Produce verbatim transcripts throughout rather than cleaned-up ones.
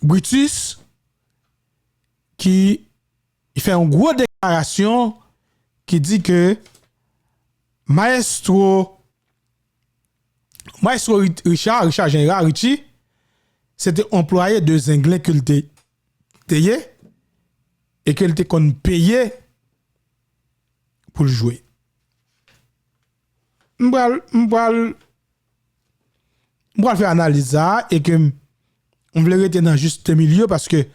Brutus ki fè yon gwo deklarasyon ki di ke Maestro, Maestro Ri-, Richard, Richard Jean Hérard, Richie, se te anplwaye de Zenglen ke l te, te ye, e ke l te konn peye pou l jwe. M pral, m pral, m pral fè analiz sa a e ke m, m vle rete nan jis milye paske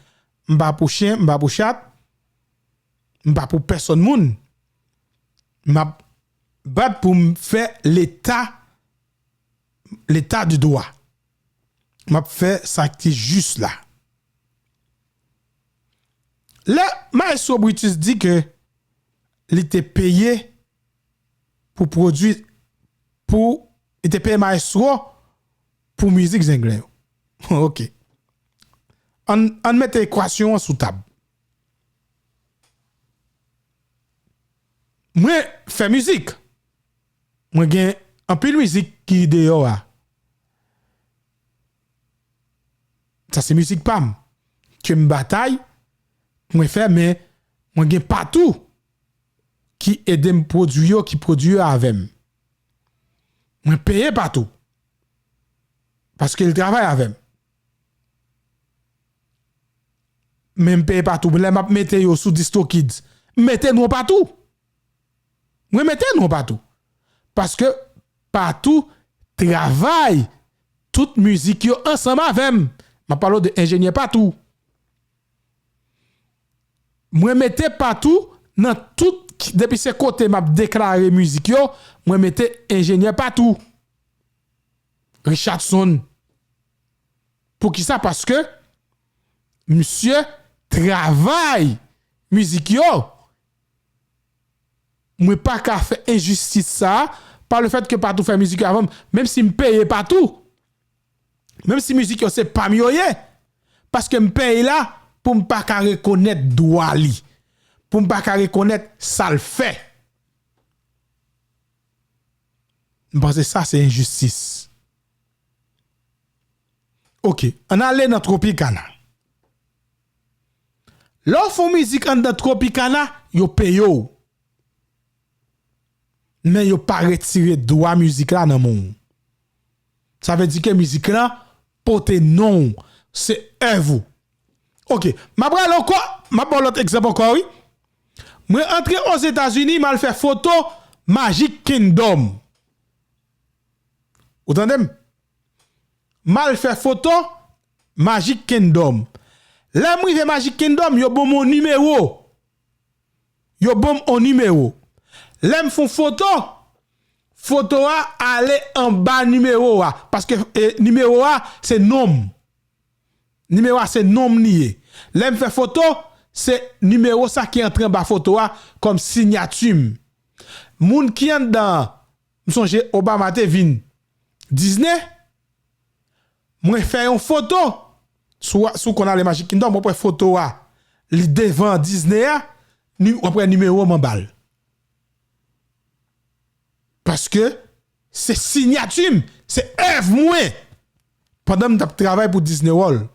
m pa pou chen, m pa pou chat, m pa pou pèsonn moun. M ap bat pou m fè leta, leta di dwa. M ap fè sa ki jis la. Lè Maestro Brutus di ke li te peye pou pwodui, pou, li te peye Maestro pou mizik Zenglen yo. Ok. Ann, ann mete ekwasyon an sou tab. Mwen fè mizik. Mwen gen anpil mizik ki deyò a. Sa se mizik pa m. Ke m batay, mwen fè, men mwen gen Patou ki ede m pwodui yo, ki pwodui yo avè m. Mwen peye Patou. Paske l travay avè m. Men m peye Patou. Lè m ap mete yo sou DistroKids, m mete non Patou. Mwen mete non Patou. Paske Patou travay tout mizik yo ansanm avè m. M ap pale w de enjenyè Patou. Mwen mete Patou nan tout, depi se kote m ap deklare mizik yo, mwen mete enjenyè Patou. Richardson. Poukisa? Paske misye travay mizik yo. Mwen pa ka fè enjistis sa a pa le fèt ke Patou fè mizik yo avan m, menm si m peye Patou. Menm si mizik yo se pa m yo ye. Paske m peye la pou m pa ka rekonèt dwa li. Pou m pa ka rekonèt sa l fè. M panse sa se enjistis. Ok, ann ale nan Tropicana. Lè w fè yon mizik anndan Tropicana, yo peye w. Men yo pa retire dwa mizik la nan men w. Sa vle di ke mizik la pote non w, se èv ou. Ok, m ap pral ankò, m ap ba w lòt egzanp ankò, wi. Mwen antre Ozetazini, m al fè foto Magic Kingdom. Ou tande m? M al fè foto Magic Kingdom. Lè m rive Magic Kingdom, yo ban m yon nimewo. Yo ban m yon nimewo. Lè m fè yon foto, foto a ale anba nimewo a. Paske, e, nimewo a, se non m. Nimewo a, se non m li ye. Lè m fè foto, se nimewo sa ki antre anba foto a kòm siyati m. Moun ki anndan an, m sonje Obama te vin Disney, mwen fè yon foto. Si w, si w konn ale Magic Kingdom, w ap wè foto a, li devan Disney a, ni, w ap wè nimewo m anba l. Paske se siyati m, se èv mwen. Pandan m t ap travay pou Disney World.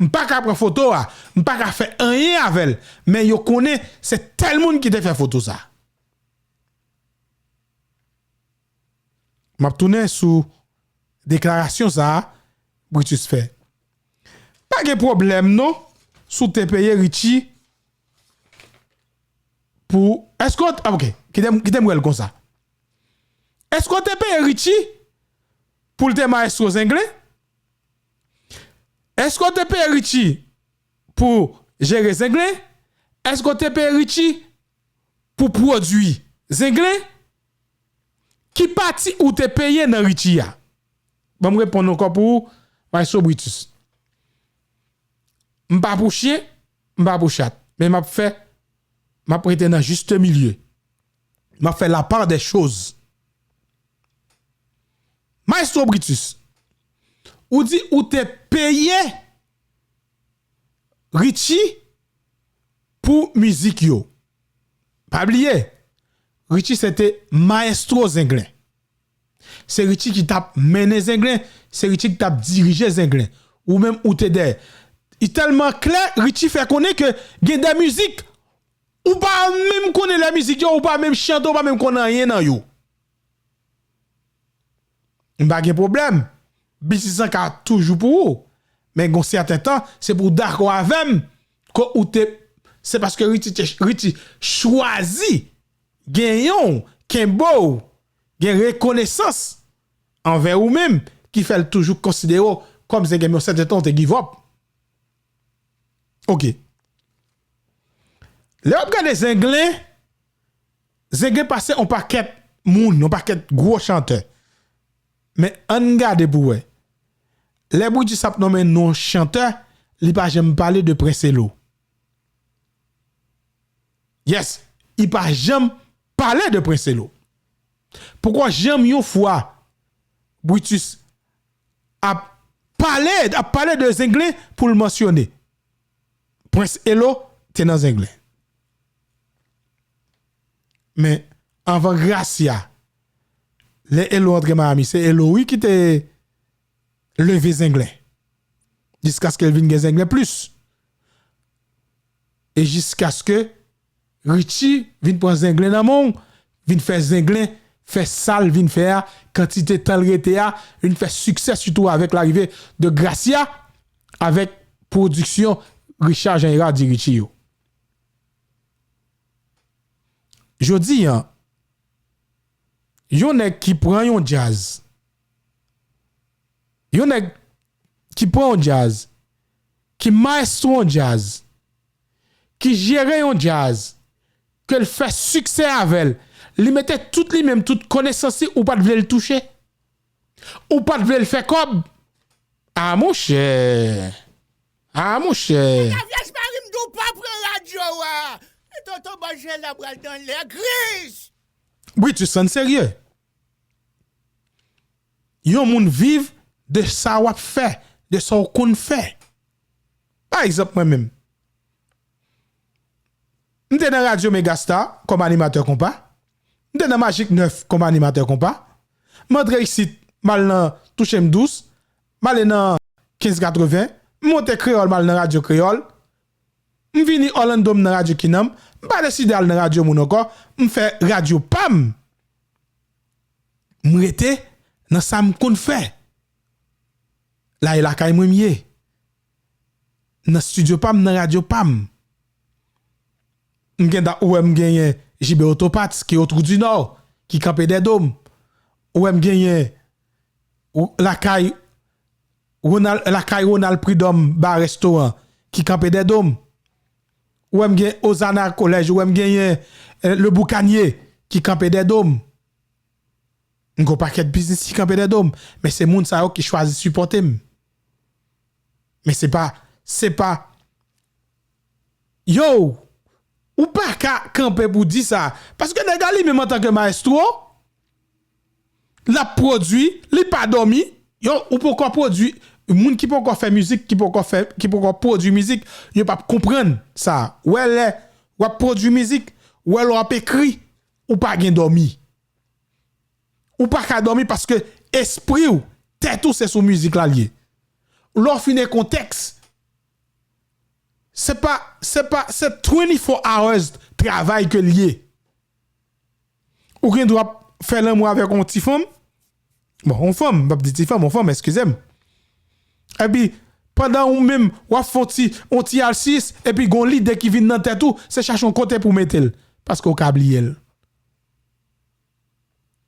M pa ka pran foto a, m pa ka fè anyen avè l, men yo konnen se tèl moun ki te fè foto sa. M ap tounen sou deklarasyon sa a Brutus fè. Pa gen pwoblèm non, si w te peye Richie pou, èske w, ah, ok, kite m, kite m wè l konsa. Èske w te peye Richie pou l te maestro Zenglen? Èske w te peye Richie pou jere Zenglen? Èske w te peye Richie pou pwodui Zenglen? Ki pati ou te peye nan Richie a? Ban m reponn ankò pou ou, Maestro Brutus. M pa pou chen, m pa pou chat. Men m ap fè, m ap rete nan jis milye. M ap fè la part des choses. Maestro Brutus, ou di ou te peye Richie pou mizik yo. Pa bliye, Richie se te maestro Zenglen. Se Richie ki t ap mennen Zenglen, se Richie ki t ap dirije Zenglen. Ou menm ou te dèyè. Li tèlman klè, Richie fè konnen ke gen de mizik, ou pa menm konnen lè mizik yo, ou pa menm chante, ou pa menm konn anyen nan yo. M pa gen pwoblèm. Biznis lan ka toujou pou ou. Men gon sèten tan, se pou w dakò avè m ke ou te, se paske Richie te, Richie chwazi genyen w, kenbe w, gen rekonesans anvè ou menm ki fè l toujou konsidere w kòm Zenglen, men yon sèten tan ou te give up. Ok. Lè w ap gade Zenglen, Zenglen pase yon pakèt moun, yon pakèt gwo chantè. Men ann gade pou wè. Lè Brutus ap nonmen non chantè, li pa janm pale de Prince Elo. Yes, li pa janm pale de Prince Elo. Poko janm yon fwa Brutus ap pale, ap pale de Zenglen pou l mansyone Prince Elo te nan Zenglen. Men anvan Gracia, lè Elo antre Miami, se Elo wi ki te leve Zenglen. Jiskaske l vin gen Zenglen plis. E jiskaske Richie vin pran Zenglen nan men w, vin fè Zenglen fè sa l vin fè a, kantite tan l rete a, vin fè siksè sitou avèk larive de Gracia, avèk pwodiksyon Richard Jean Hérard di Richie yo. Jodi a, yon nèg ki pran yon djaz, yon nèg ki pran yon djaz, ki mayestwo yon djaz, ki jere yon djaz, ke l fè siksè avè l, li mete tout li menm, tout konesans li, ou pa t vle l touche. Ou pa t vle l fè kòb. A monchè. A monchè. Kaka vyèj mari m di w pa pran radyo a. E tonton Bòjèl la pral nan lè gri. Brutus, ann serye. Yon moun viv de sa w ap fè, de sa w konn fè. Pa egzanp, mwen menm. M te nan radyo Megastar kòm animatè konpa. M te nan Magic nèf kòm animatè konpa. M antre isit, m al nan Touche m Dous, m ale nan kenz katreven, m monte Kreyòl, m al nan Radyo Kreyòl. M vini Orlando, m nan Radyo Kinanm, m pa deside al nan radyo moun ankò, m fè radyo pa m. M rete nan sa m konn fè. La e lakay mwen m ye. Nan estidyo pa m, nan radyo pa m. M gen da, ou wè m genyen J B Autopats, ki o Trou di Nò, ki kanpe dèyè do m. Ou wè m genyen, ou, lakay Ronald, lakay Ronald Prud'homme, ba restoran, ki kanpe dèyè do m. Ou wè m gen Ozana Kolèj, ou wè m genyen, eh, Le Boucanier, ki kanpe dèyè do m. M gen yon pakèt biznis ki kanpe dèyè do m, men se moun sa yo ki chwazi sipòte m. Men se pa, se pa, yo, ou pa ka kanpe pou di sa. Paske nèg la li menm antanke mayestwo, l ap pwodui, li pa dòmi. Yo, ou poko pwodui, moun ki poko fè mizik, ki poko fè, ki poko pwodui mizik, yo p ap konprann sa. Wè lè w ap pwodui mizik, wè lè w ap ekri, ou pa gen dòmi. Ou pa ka dòmi paske espri w, tèt ou se sou mizik la l ye. Lè w fin gen kontèks, se pa, se pa, se twenty-four hours travay ke l ye. Ou gen dwa fè lanmou avèk yon ti fanm. Bon, yon fanm, m p ap di ti fanm, yon fanm, eskize m. Epi, pandan ou menm, w ap fè yon ti, yon ti alsiyis, epi gon lide ki vin nan tèt ou, se chache yon kote pou mete l. Paske w ka bliye l.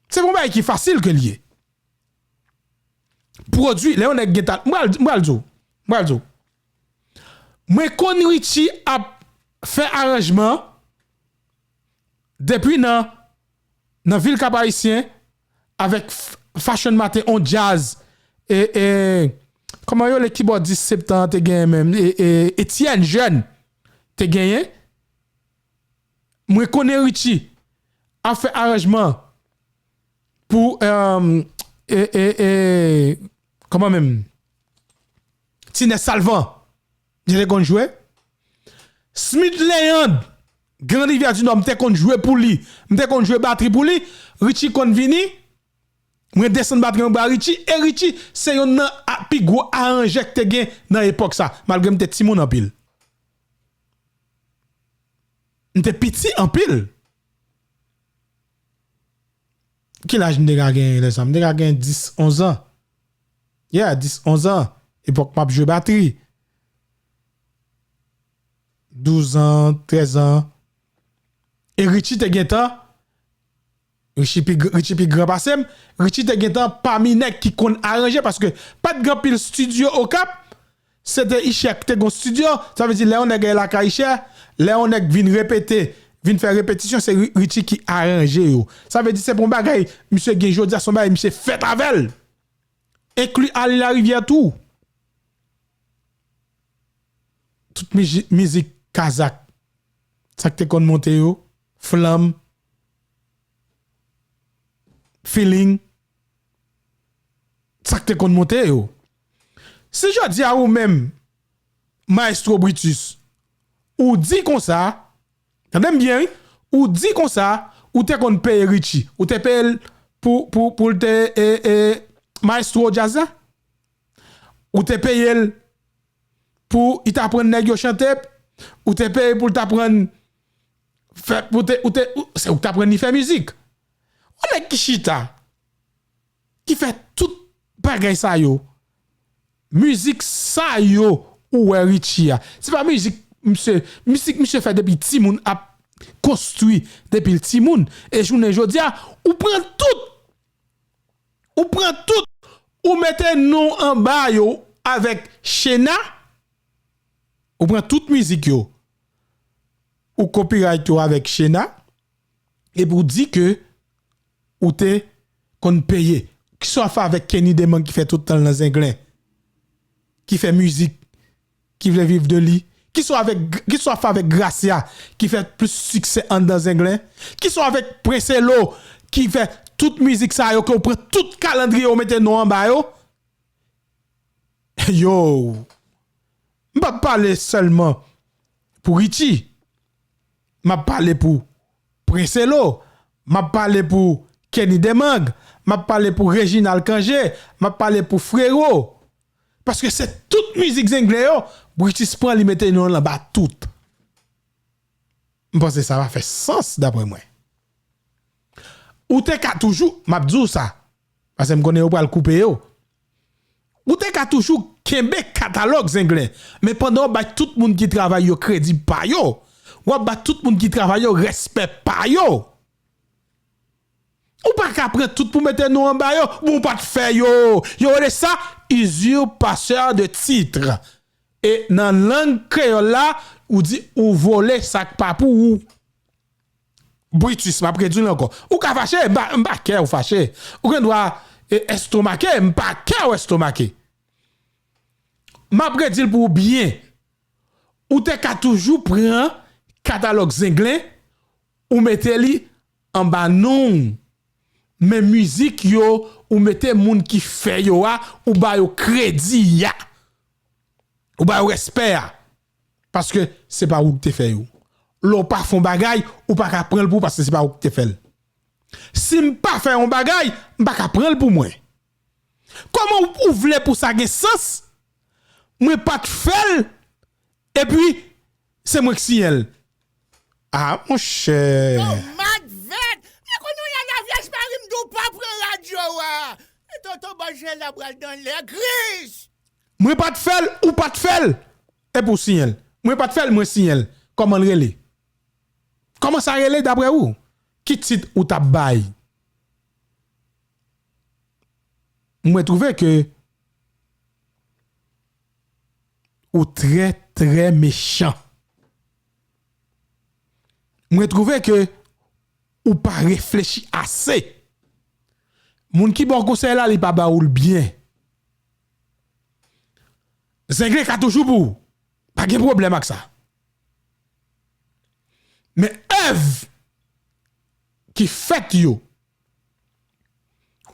Se pa yon bagay ki fasil ke l ye. Pwodui, lè yon nèg gen tal-, m pral, m pral di w, m pral di w. Mwen konn Richie ap fè aranjman depi nan, nan vil Kap Ayisyen avèk F-, Fashion Maten, on djaz. E, e, kòman yo le kibòdis Septan an te genyen menm? E, e, Etienne Jeune te genyen. Mwen konnen Richie ap fè aranjman pou, e, e, e, e, kòman menm? Tinè Salvan. Mwen te konn jwe. Smith Leand, Gran Rivyè di Nò, m te konn jwe pou li. M te konn jwe batri pou li. Richie konn vini. Mwen desann batri mwen ba Richie, e Richie se yonn nan a- pi gwo aranjè k te gen nan epòk sa, malgre m te timoun anpil. M te piti anpil. Ki laj m te ka gen lè sa? M te ka gen dis, onz an. Yeah, dis, onz an. Epòk m ap jwe batri. Douz an, trèz an. E Richie te gentan Richie pi, gr- Richie pi gran pase m. Richie te gentan pami nèg ki konn aranje paske pa t gen anpil estidyo Okap. Se te Ichè ki te gon estidyo. Sa vle di lè yon nèg al lakay Ichè, lè yon nèg vin repete, vin fè repetisyon, se Ri- Richie ki aranje yo. Sa vle di se pa yon bagay misye gen jodi a, se yon bagay misye fèt avè l. Enkli Ali Larivière tou. Tout miji- mizik kazak. Sa k te konn monte yo, Flanm, Feeling, sa k te konn monte yo. Si jodi a ou menm, Maestro Britus, ou di konsa, tande m byen wi, ou di konsa, ou te konn peye Richie, ou te peye l pou, pou, pou l te e, e, maestro djaz la? Ou te peye l pou li t aprann nèg yo chante, ou te peye pou l t aprann fè, pou te, ou te, ou- se ou k t aprann li fè mizik. Yon nèg ki chita, ki fè tout bagay sa yo, mizik sa yo ou wè Richie a, se pa mizik misye, mizik misye fè depi timoun ap konstwi depi l timoun. E jounen jodi a, ou pran tout Ou pran tout, ou mete non anba yo avèk Shena, ou pran tout mizik yo, ou copyright yo avèk Shena, epi ou di ke ou te konn peye. Kisa w ap fè avèk Kenny Demang ki fè tout tan l nan Zenglen? Ki fè mizik, ki vle viv de li? Kisa w avèk, kisa w ap fè avèk Gracia, ki fè plis siksè anndan Zenglen? Kisa w avèk Princelo, ki fè tout mizik sa yo, ke w pran tout kalandriye, w mete non anba yo? Yo, m p ap pale sèlman pou Richie. M ap pale pou Princelo, m ap pale pou Kenny Demang, m ap pale pou Reginald Cangé, m ap pale pou Frero. Paske se tout mizik Zenglen yo, Britis pran li mete non l anba tout. M panse sa pa fè sans, daprè mwen. Ou te ka toujou, m ap di w sa, paske m konnen yo pral koupe yo. Ou te ka toujou kenbe katalòg Zenglen, men pandan w ap bay tout moun ki travay yo kredi pa yo, w ap bay tout moun ki travay yo respè pa yo. Ou pa ka pran tout pou mete non anba yo, bon, ou pa t fè yo. Yo rele sa usurpateur de titre. E nan lang kreyòl la, ou di ou vole sa k pa pou ou. Britis, m ap redi l ankò. Ou ka fache, m pa, m pa kè ou fache. Ou gen dwa e, estomake, m pa kè ou estomake. M ap redi l pou ou byen. Ou te ka toujou pran katalòg Zenglen, ou mete li anba non w. Men mizik yo, ou mete moun ki fè yo a, ou ba yo kredi a. Ou ba yo respè a. Paske se pa ou ki te fè yo. Lè w pa fè yon bagay, ou pa ka pran l pou ou paske se pa ou ki te fè l. Si m pa fè yon bagay, m pa ka pran l pou mwen. Kòman ou, ou vle pou sa gen sans? Mwen pa t fè l, epi se mwen k siyen l. Ah, monchè. Yo, Mak Vèt! E kounye a la vyèj mari m di w pa pran radyo a. E tonton Bòjèla pral nan lè gris. Mwen pa t fè l, ou pa t fè l. Epi w siyen l. Mwen pa t fè l, mwen siyen l. Kòman l rele? Kòman sa rele daprè ou? Ki tit ou t ap bay? Mwen twouve ke ou trè, trè mechan. Mwen twouve ke ou pa reflechi ase. Moun ki ba w konsèy la, li pa ba ou l byen. Zenglen ka toujou pou ou. Pa gen pwoblèm ak sa. Men èv ki fèt yo,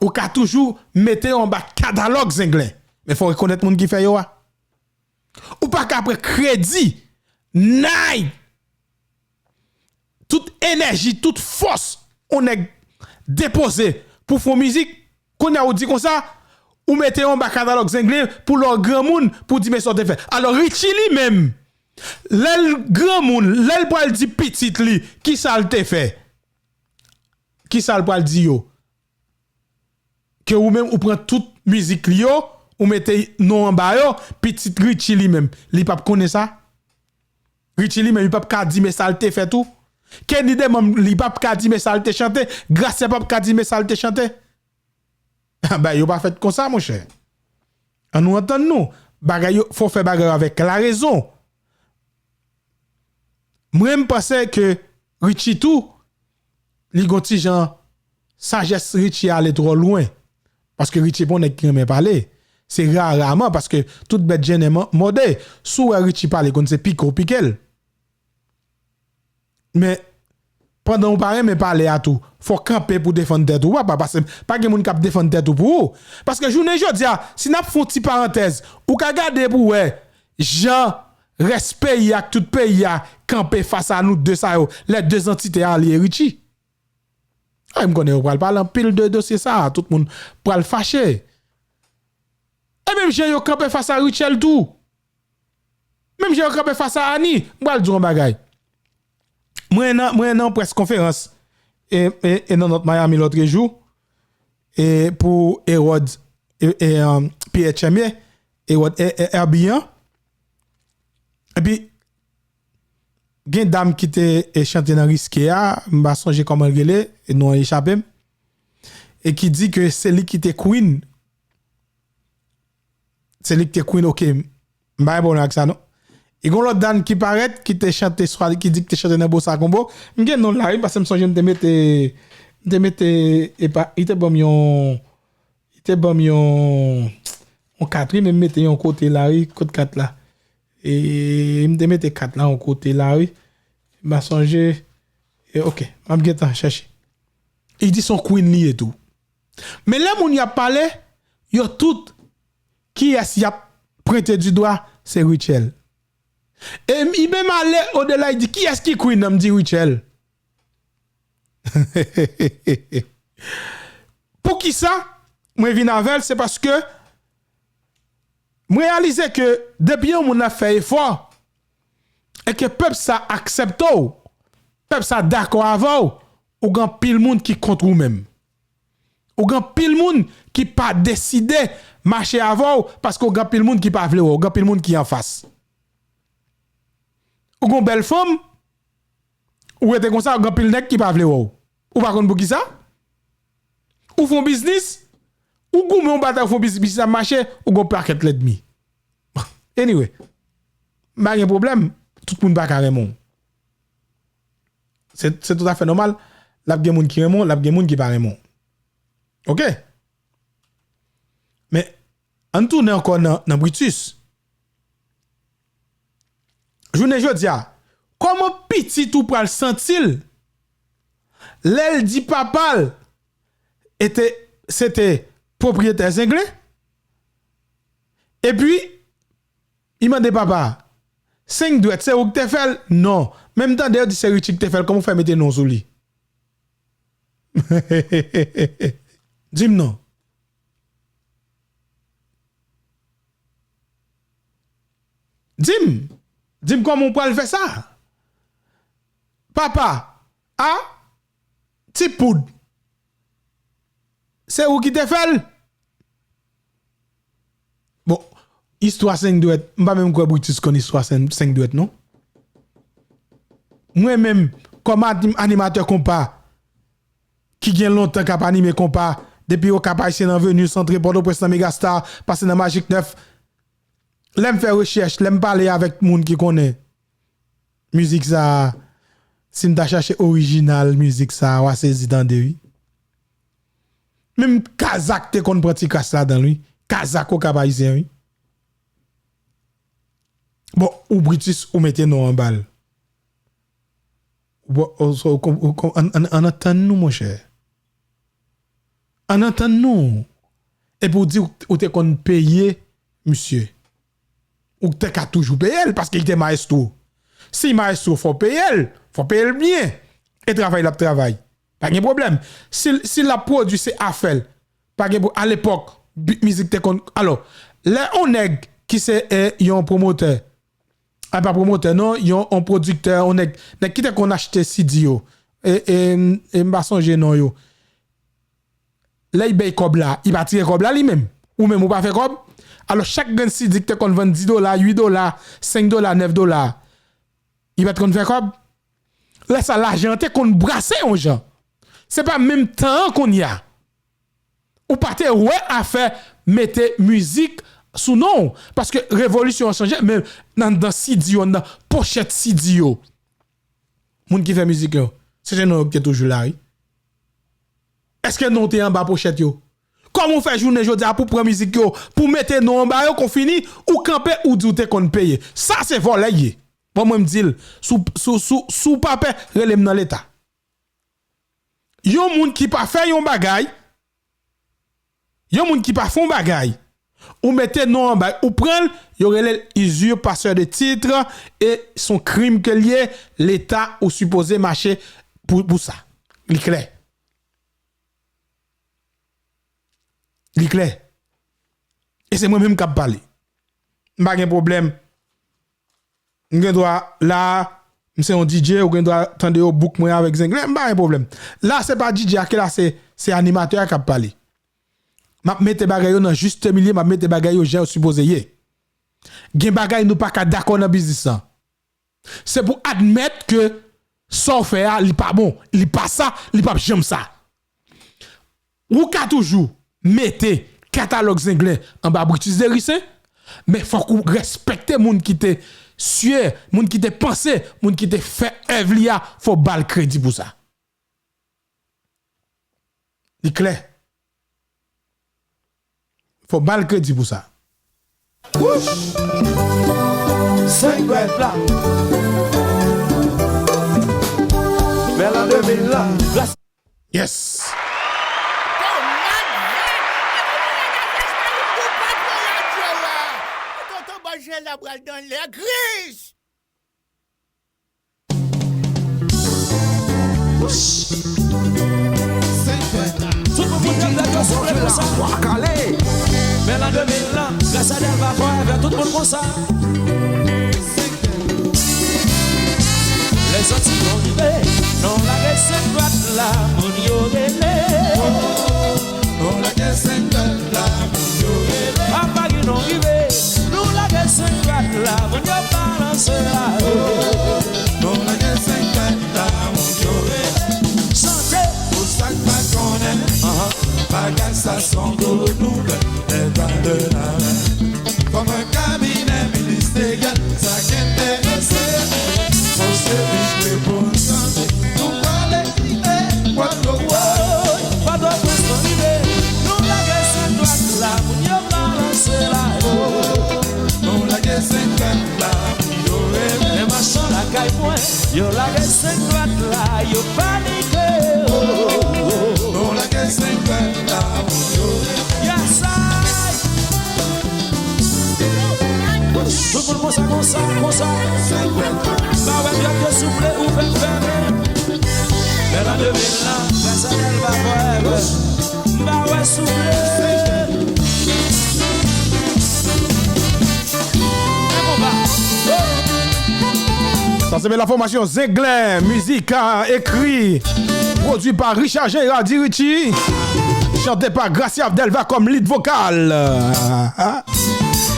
ou ka toujou mete yo anba katalòg Zenglen. Men fò w rekonèt moun ki fè yo a. Ou pa ka pran kredi, nay, tout enèji, tout fòs yon nèg depoze pou fè yon mizik, Kounye a ou di konsa, ou mete yo anba katalòg Zenglen pou lè w granmoun, pou di men sa w te fè. Alò, Richie li menm, lè l granmoun, lè l pral di pitit li, kisa l te fè? Kisa l pral di yo? Ke ou menm ou pran tout mizik li yo, ou mete non anba yo, pitit Richie li menm, li p ap konnen sa? Richie li menm, li p ap ka di men sa l te fè tou? Kenny Demanm, li p ap ka di men sa l te chante? Gracia p ap ka di men sa l te chante? Bagay yo pa fèt konsa, monchè. An nou antann nou. Bagay yo, fò fè bagay yo avèk larezon. Mwen, m panse ke Richie tou, li gon ti jan, sajès Richie ale twò lwen. Paske Richie pa yon nèg ki renmen pale. Se raraman, paske tout bèt jennen man-, mòde. Si w wè Richie pale, konn se pike w pike l. Men, pandan w pa renmen pale a tou, fò w kanpe pou defann tèt ou, papa, paske pa gen moun k ap defann tèt ou pou ou. Paske jounen jodi a, si n ap fè yon ti parantèz, ou ka gade pou w wè jan rès peyi a ak tout peyi a kanpe fas a nou de sa yo, lè de zantite a li e Richie. Ay, m konnen yo pral pale anpil de dosye sa a, tout moun pral fache. E menm jan yo kanpe fas a Rutshelle tou. Menm jan yo kanpe fas a Annie, m pral di w yon bagay. Mwen nan, mwen nan près konferans e, e, e nan North Miami lòtrejou, e pou Ewòd, e, e, um, P H M ye, Ewòd, e, e, Herbie an. Epi, gen dam ki te, e, chante nan Riske a, m pa sonje kòman l rele, e non an echape m, e ki di ke se li ki te queen. Se li ki te queen, ok. M pa gen pwoblèm ak sa, non. E gon lòt dam ki parèt, ki te chante, swa, ki di ki te chante nan Bossa Combo. M gen non l la, wi, paske m sonje m te mete, m te mete, epa, li te ban m yon, li te ban m yon, yon kat, wi, men m mete yon kote la, wi, kot kat la. E m te mete kat la yon kote la, wi. M pa sonje, e, ok, m ap gentan chèche. Li di se yon queen li ye tou. Men lè moun y ap pale, yo tout, kiyès y ap pwente di dwa? Se Rutshelle. E m, li menm ale odela, li di, kiyès ki queen nan? M di, Rutshelle. Poukisa mwen vin avè l? Se paske m reyalize ke depi yon moun ap fè efò, e ke pèp sa aksepte w, pèp sa dakò avè w, ou gen anpil moun ki kont ou menm. Ou gen anpil moun ki pa deside mache avè w, paske ou gen anpil moun ki pa vle wè w, ou gen anpil moun ki anfas. Ou gen yon bèl fanm, ou rete konsa, ou gen anpil nèg ki pa vle wè w. Ou pa konn poukisa? Ou fè yon biznis, ou goumen yon batay, ou fè yon biznis, biznis la mache, ou gen yon pakèt lènmi. Anyway, m pa gen pwoblèm, tout moun pa ka renmen w. Se, se toutafè nòmal, l ap gen moun ki renmen w, l ap gen moun ki pa renmen w. Ok? Men, ann tounen ankò nan, nan Brutus. Jounen jodi a, kòman pitit ou pral santi l lè l di papa l ete, se te pwopriyetè Zenglen? Epi, li mande papa, senk dwèt, se ou ki te fè l? Non. Men m tande yo di se Richie ki te fè l, kòman w fè mete non sou li? Di m non. Di m. Di m kòman w pral fè sa? Papa, a, ti poud. Se ou ki te fè l? Bon, istwa senk dwèt, m pa menm kwè Brutus konn istwa senk, senk dwèt, non. Mwen menm, kòm anim-, animatè konpa, ki gen lontan k ap anime konpa, depi Okap Ayisyen nan Venus, antre Pòtoprens nan Megastar, pase nan Magic nèf, lè m fè rechèch, lè m pale avèk moun ki konnen mizik sa a, si m ta chache orijinal mizik sa a, w a sezi tande, wi. Menm Kazak te konn pran ti kras ladan l, wi. Kazak Okap Ayisyen, wi. Bon, ou Brutus, ou mete non anba l. Bon, ou, ou, ou, ou, ann, ann, ann antann nou, monchè. Ann antann nou. Epi w di ou, ou te konn peye misye. Ou te ka toujou peye l paske li te mayestwo. Si mayestwo, fò w peye l, fò w peye l byen. E travay l ap travay. Pa gen pwoblèm. Si, si l ap pwodui, se afè l. Pa gen pou, alepòk, beat mizik te konn, alò, lè yon nèg ki se, eh, yon pwomotè, a pa pwomotè, non, yon, yon pwodiktè, yon nèg, nèg ki te konn achte C D yo, e, e, m- e m pa sonje non yo. Lè y bay kòb la, y pa tire kòb la li menm. Ou menm, ou pa fè kòb. Alò, chak grenn C D ki te konn vann dis dola, uit dola, senk dola, nèf dola, y pa t konn fè kòb. Lè sa, lajan an te konn brase yon jan. Se pa menm tan an kounye a. Ou pa te wè afè mete mizik sou non w. Paske revolisyon an chanje, men nan, nan C D yo, nan pochèt C D yo. Moun ki fè mizik yo, se te non yo ki te toujou la, wi. Èske non w te anba pochèt yo? Kòman w fè jounen jodi a pou pran mizik yo, pou mete non anba yo, kon fini, ou kanpe, ou di w te konn peye? Sa se vòlè y ye. Bon, mwen m di l, si w, si w, si w, si w pa pè, rele m nan leta. Yon moun ki pa fè yon bagay, yon moun ki pa fè yon bagay, ou mete non anba, ou pran l, yo rele l usurpateur de titre, e se yon krim ke l ye, leta ou sipoze mache pou, pou sa. Li klè. Li klè. E se mwen menm k ap pale. M pa gen pwoblèm. M gen dwa la, m se yon D J, ou gen dwa tande yo book mwen avèk Zenglen, m pa gen pwoblèm. La, se pa D J a ki la, se, se animatè a k ap pale. M ap mete bagay yo nan juste milieu, m ap mete bagay yo jan yo sipoze ye. Gen bagay nou pa ka dakò nan biznis lan. Se pou admèt ke sa w fè a, li pa bon, li pa sa, li p ap janm sa. Ou ka toujou mete katalòg Zenglen anba Brutus Dericen, men fòk ou respekte moun ki te siye, moun ki te panse, moun ki te fè èv li a, fò w ba l kredi pou sa. Li klè. Fò w ba l kredi pou sa. Wouch! Senk bèt la. Men lan de mil lan. Yes. Tonton Bòjèl la pral nan lè gri. Tout moun pou tèt yo soufle konsa. Men lan de mil lan, gras a Delva Forever, tout moun konsa. Lèzantiy nou rive, nou lage senk dwat la, moun yo rele. Nou lage senk dwat la, moun yo rele. Papa Guy nou rive, nou lage senk dwat la, moun yo balanse la. Nou lage senk dwat la, moun yo rele. Chante. Pou sa k pa konnen, bagay sa s on gwo nouvèl, lè pa de la. Kòm yon kabinè ministeryèl, sa k enterese, monchè, vin reponn tande. Nou pale, eh, Pòtoprens. Pòtoprens nou rive. Nou lage senk dwat la, moun yo balanse la. Nou lage senk dwat la, moun yo rele. Men machann lakay mwen, yo lage senk dwat la, yo panike. Nou lage senk dwat la, moun yo rele. Yes I. Tout moun konsa, konsa, konsa. M pa wè dwèt yo souple, ouvè, fèmen. Men lan de mil lan, gras a Delva Forever. M pa wè souple. Men konba. Sa se bèl enfòmasyon. Zenglen, mizik, ah, ekri, pwodui pa Richard Jean Héraldy Richie, chante pa Gracia Delva kòm lead vocal. Ah, ah.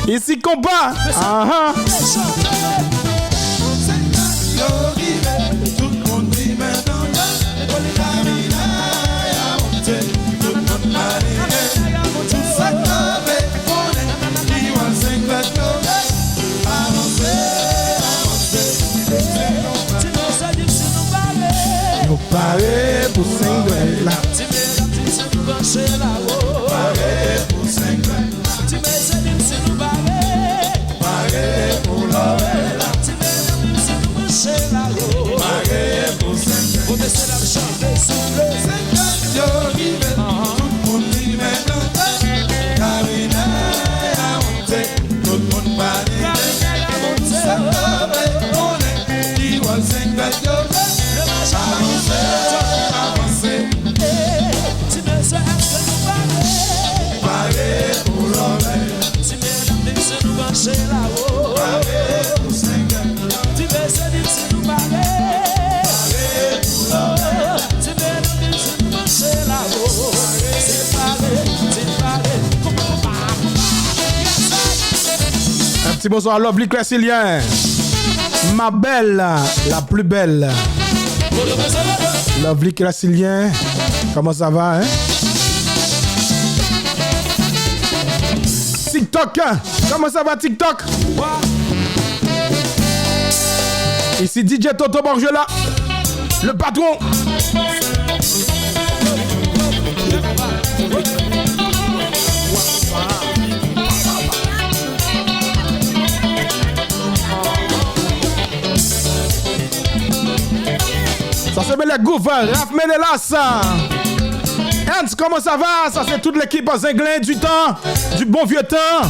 Isi konpa. Aha. Yo pare pou senk dwèt la. Ti medam, ti mesye, nou branche la, wo. Pare pou senk dwèt la. Ti mesye, di m si nou pare. Pare pou lòvè la. Ti medam, di m si nou branche la, wo. Pare pou senk dwèt. Kote se la chante, soufle. Senk dwèt yo rive, tout moun li men nan. Kabinè a monte, tout moun pa lide. Sa k ta vle konnen ki wòl senk dwèt yo jwe. Avanse, avanse. Ti mesye, èske nou pare? Bonsoir, Lovely Clèsilien. Ma belle, la plus belle. Lovely Clèsilien, comment ça va, hein? TikTok, comment ça va, TikTok? Ici D J Toto Borgela, le patron. Sa se Bèlè Gouv, Raf Menelas. Ernst, comment ça va? Ça c'est toute l'équipe Zenglen du temps, du bon vieux temps,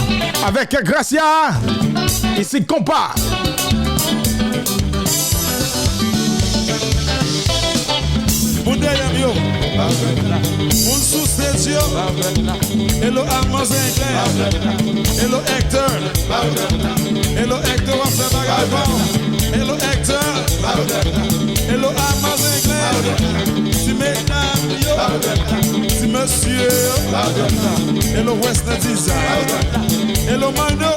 avec Gracia. Ici, compas. Moun dèyè m yo. Moun sou stage yo. Hello Armand Zenglen. Hello Hector. Hello Hector, w ap fè bagay bon. Hello Hector. Hello Armand Zenglen. Ti medam yo. Ti mesye yo. Hello Wesner Dizay. Hello Mano.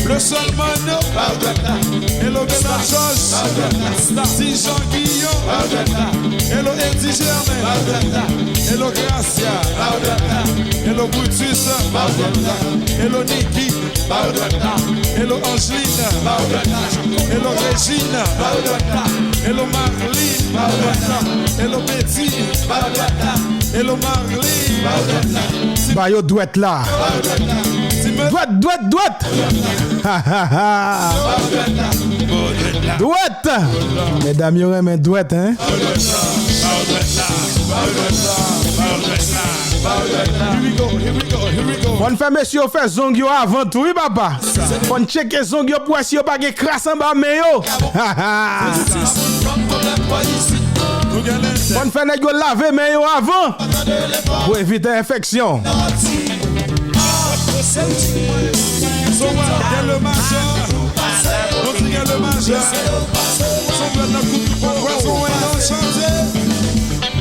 Le Sol Mano. Hello Bernard Georges. Ti Jean Guillaume. Hello Eddie Germain. Hello Gracia. Hello Brutus. Hello Nicky. Hello Angeline. Hello Regine. Hello Marlene. Hello Betty. Hello Marlene. Ba yo dwèt la. Dwèt, dwèt, dwèt. Dwèt. Medam yo renmen dwèt, hein? Here we go, here we go, here we go. Bon, fè mesye yo fè zong yo avan tou, wi, papa. Fò n tcheke zong yo pou wè si yo pa gen kras anba men yo. Fò n fè nèg yo lave men yo avan pou evite enfeksyon. Gen le majè. Nou di gen le majè. Son dwèt nan koup, koup, koup, koup, koup, chante.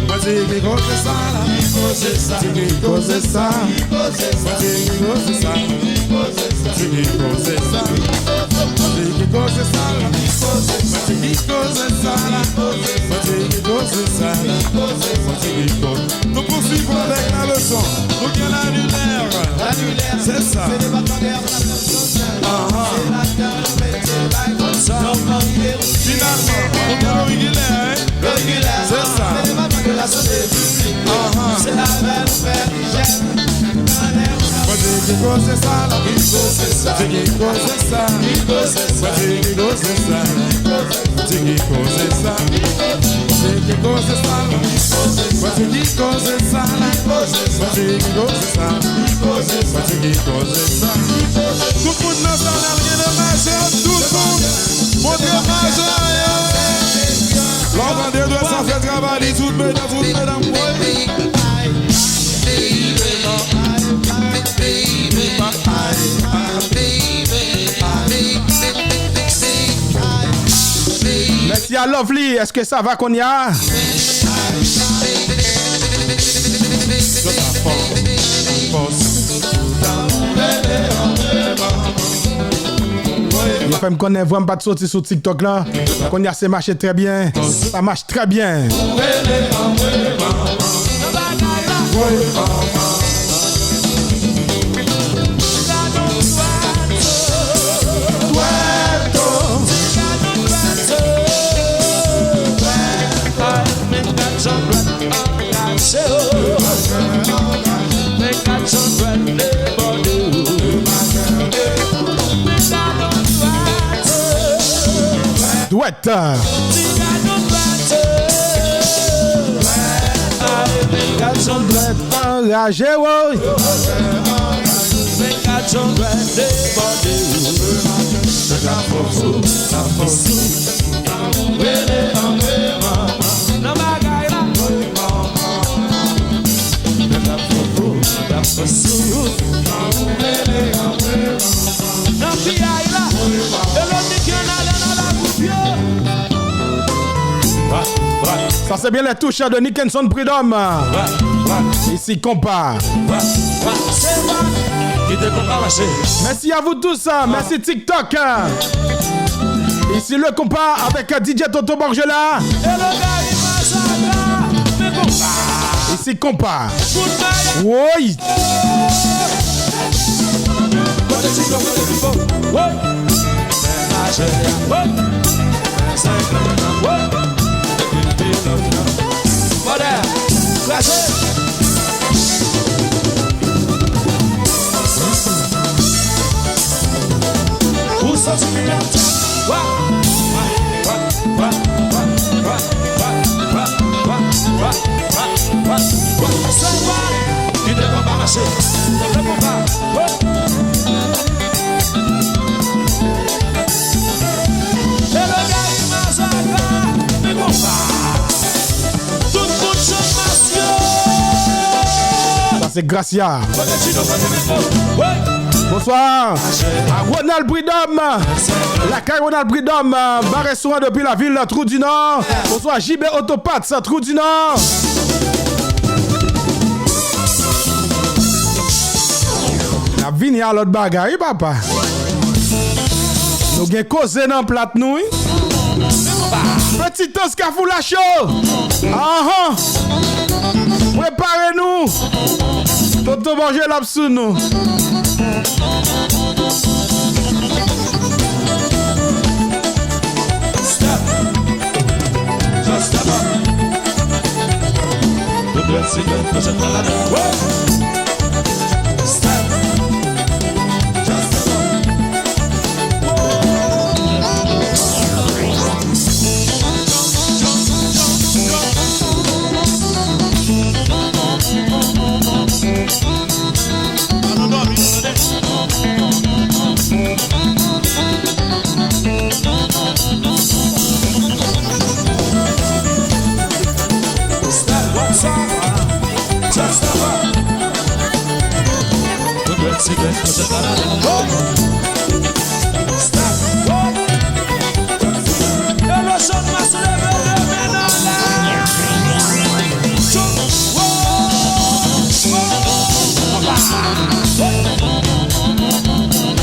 Mwen di ki koze sa la. Ki koze sa? Di ki koze sa? Ki koze sa? Mwen di ki koze sa? Ki koze sa? Di ki koze sa? Mwen di ki koze sa la? Ki koze sa? Mwen di ki koze sa la? Ki koze sa? Mwen di ki koze sa la? Ki koze sa? Mwen di ki koze. Nou pouswiv avèk la leson. Nou gen lanilè. Lanilè. Se sa. Se depatman de Ahan. Finalman, nou gen Lorigilè, hein? Se sa. Ahan. Mwen di ki koze sa la? Ki koze sa? Di ki koze sa? Ki koze sa? Mwen di ki koze sa? Di ki koze sa? Di ki koze sa? Mwen di ki koze sa? Mwen di ki koze sa? Mwen di ki koze sa? Tout moun nan sal la, gen de majè, tout moun. Montre majè yo. Lè w tande dwèt sa fè travay li, tout medam, tout medam, woy. Mèsi a Lovely, èske sa va kounye a? Yo fè m konnen vwa m pa t soti sou TikTok la. Kounye a se mache trè byen. Sa mache Trè byen. Dwèt. Anraje, woy. Nan piyay la, e lòt nèg y ann ale nan lagou pye. Sa se byen les touches de Nickenson Prud'homme. Ici, compas. Merci à vous tous, hein. Merci TikTok, hein. Ici le compas avec D J Toto Borgela. Ici compas. Oui. Mòdè, kraze. Ou santi li menm jan. Wa, wa, wa. Sa w pa kite konpa mache. Leve konpa. Wo. Elogay Mazaka, men konpa. Tout moun chante masyo. Sa se Gracia. Kote Chino, kote Mengo. Wo. Bonswa a Ronald Prud'homme. Lakay Ronald Prud'homme, bare sou an depi lavil Trou di Nò. Bonswa J B Autopats, Trou di Nò. N ap vini a lòt bagay, wi, papa. Nou gen koze nan plat nou, wi. Petit Tans Kafou Lacho. Ahan. Prepare nou. Toto Borgela ap sou nou. Stop. Just stop. Tout bèl singèl, pèsonn pa ladan. Stop. Just stop.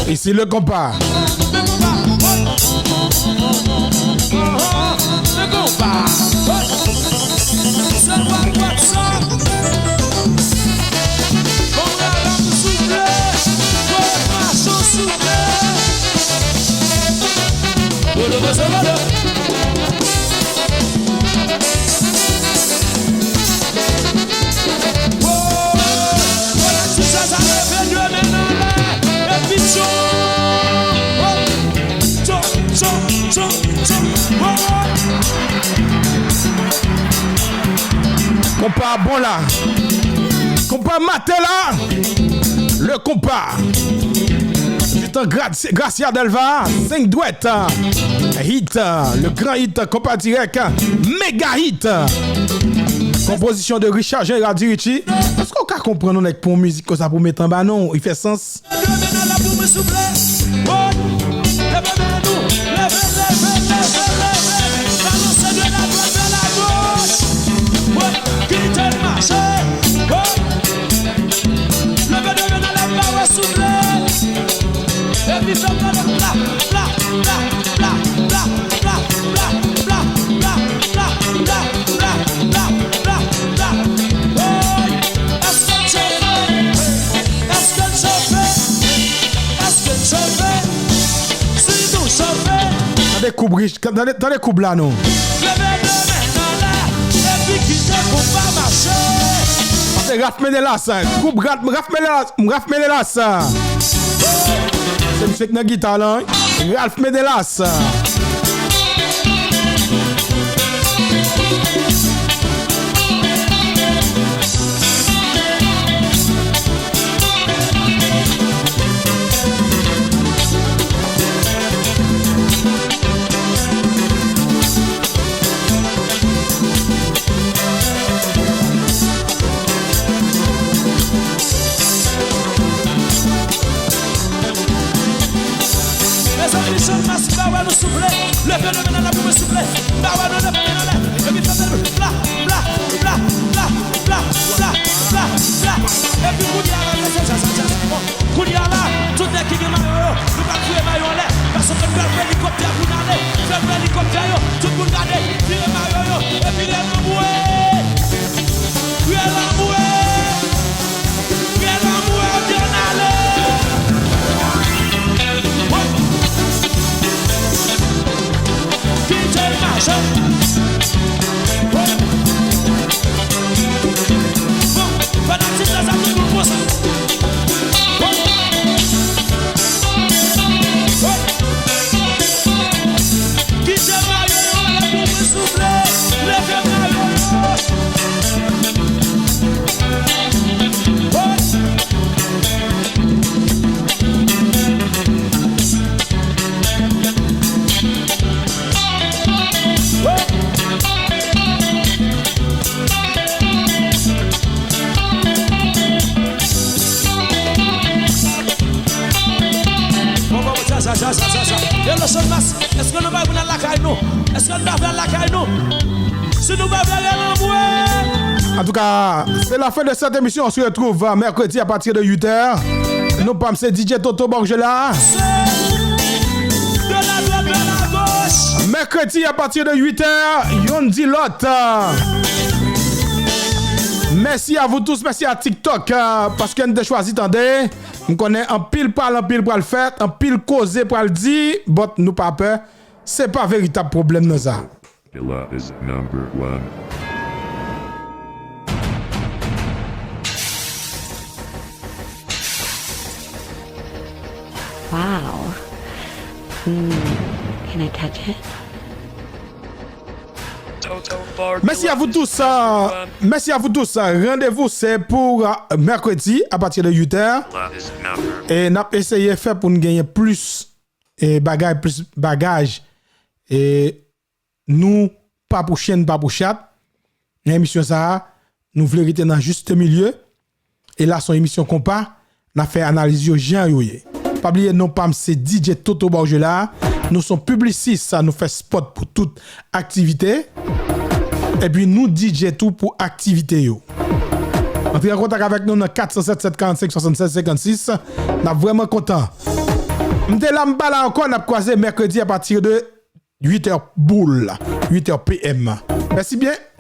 Ici le compas. Konpa bon la. Konpa maten la. Le konpa. Se tan Gra-, Gracia Delva, senk dwèt, hit, le gran hit, konpa dirèk, mega hit. Konpozisyon de Richard Jean Radi Richie. Èske w ka konprann yon nèg pran yon mizik konsa pou met anba non w? Li fè sans? Leve men nan lè pou mwen souple. Woy. Leve men nou. Leve, leve, leve, leve. Balanse de la droite vers la gauche. Woy. Kite l mache. Woy. Leve de men nan lè m ba wè souple. Epi fè m tande pla, pla, pla, pla, pla. Woy. Èske l chofe? Èske l chofe? Èske l chofe? Si nou chofe. Tande koub rich, tande, tande koub la non. Leve de men anlè, epi kite konpa mache. Pase Ralph Menelas, koub Ralph, Ralph Menelas, Ralph Menelas. Se misye k nan gita la, wi. Ralph Menelas. Mezanmi, Jean Mas, m pa wè nou souple. Leve, leve, leve, leve, souple. M pa wè nou leve men anlè. Epi fè bèl bla, bla, bla. Epi kounye a la, se djaz, djaz. Bon, kounye a Yo anlè, gason fè n fè helikoptè pou n ale, fè n fè helikoptè yo, tout moun gade, vire mayo yo, epi rele anmwe, rele anmwe, rele anmwe, epi ann ale. Kite l mache. Bon, fanatik la, sa tout moun konsa. Kite mayo yo anlè pou mwen souple. Leve mayo yo. Bon, bon, bon, sa, sa, sa, sa, sa, sa. Hello, Sean Mas, èske nou pa vle al lakay nou? Èske nou pa vle al lakay nou? Si nou pa vle, rele anmwe. En tout cas, c'est la fin de cette émission. On se retrouve, euh, mercredi à partir de huit heures. Non pa m se D J Toto Borgela. Mèkredi apati de uit è, youn di lòt. Mèsi a vous tous, mèsi a TikTok, euh, paske n te chwazi tande. M konnen anpil pale, anpil pral fèt, anpil koze pral di, but nou pa pè. Se pa veritab pwoblèm nan sa. Killa is number one. Wow. Hmm. Can I touch it? Mèsi a vous tous, euh, mèsi a vous tous. Randevou se pou, euh, mèkredi apati de uit è. E n ap eseye fè pou n genyen plis, e, bagay, plis bagaj. E nou pa pou chen, pa pou chat. Nan emisyon sa a, nou vle rete nan jis milye. E la, se yon emisyon konpa. N ap fè analiz yo jan yo ye. Pa bliye, non pa m se D J Toto Borgela. Nou se yon piblisis, sa nou fè spot pou tout aktivite. Epi nou D J tou pou aktivite yo. Antre an kontak avèk nou nan kat san sèt sèt karannsenk swasannsèz senkannsis. N ap vrèman kontan. M te la, m pa la ankò, n ap kwaze mèkredi apati de uit è boul, uit è P M. Mèsi byen.